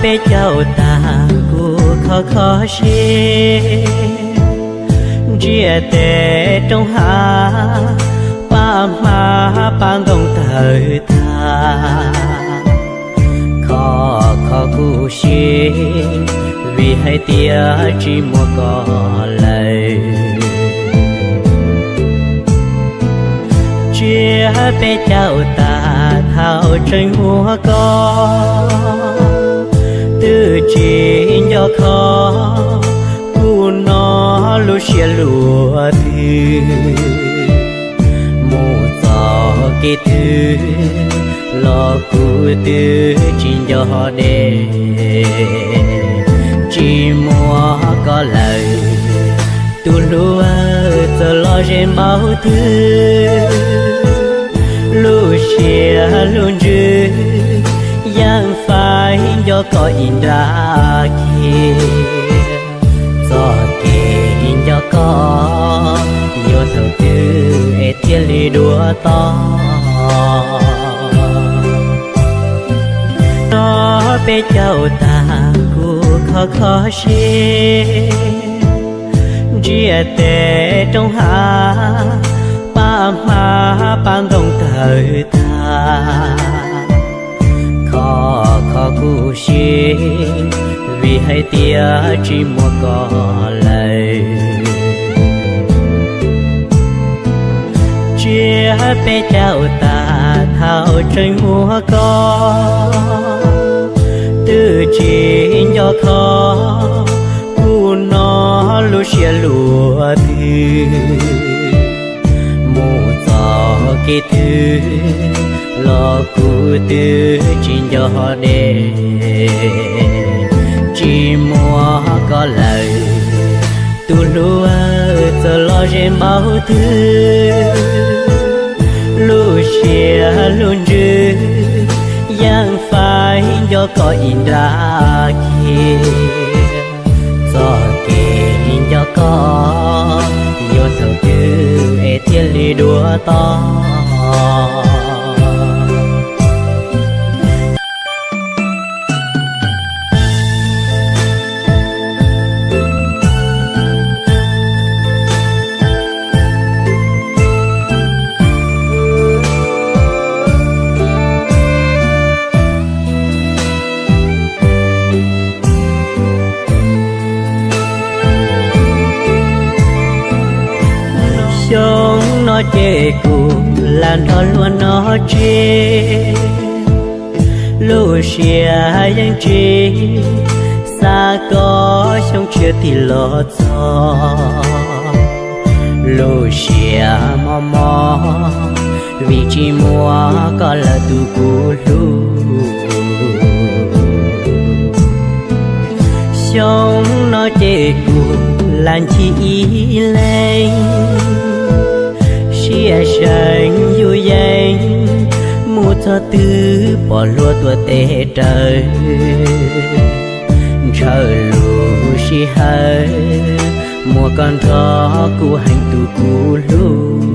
Peb caug tag kuv kho kho siab, ntsiag tes roob hav, paj hmab paj ntoo tawg tag. Kho kho kuv siab, vim hais tias tsis muaj koj lawm. Tsiab peb caug tag thaum tseem muaj koj, twb tsis nco kho, kuv noj lub siab luaj twg. Mus txoj kev twg los kuv twb tsis nco deb. Tsis muaj koj lawm, tus hlub txawm los ze npaum twg. Lub siab lub ntsws yeej faib nco koj ib nrab kiag. Txoj kev nco koj yuav thaum twg es thiaj li dua toj? Nyob peb caug tag kuv kho kho siab, ntsiag tes roob hav, paj hmab paj ntoo tawg tag. Kho kho kuv siab, vim hais tias tsis muaj koj lawm. Tsiab peb caug tag thaum tseem muaj koj, twb tsis nco kho, kuv noj lub siab luaj twg. Mus txoj kev twg los kuv twb tsis nco deb. Tsis muaj koj lawm, tus hlub txawm los ze npaum twg. Lub siab lub ntsws yeej faib nco koj ib nrab kiag. Txoj kev nco koj yuav thaum twg es thiaj li dua toj? Xyoo no ces kuv lam nrog luag noj tsiab, lub siab yeej tsis xav koj xyoo tshiab tim los txog. Lub siab mob mob vim tsis muaj koj lawm tus kuv hlub. Xyoo no ces kuv lam ncig ib leeg, siab seev yus yeej mus txog twg pom hlua tuaj tes raws. Ntshaw lub sij hawm muaj koj nrog kuv heev tus kuv hlub.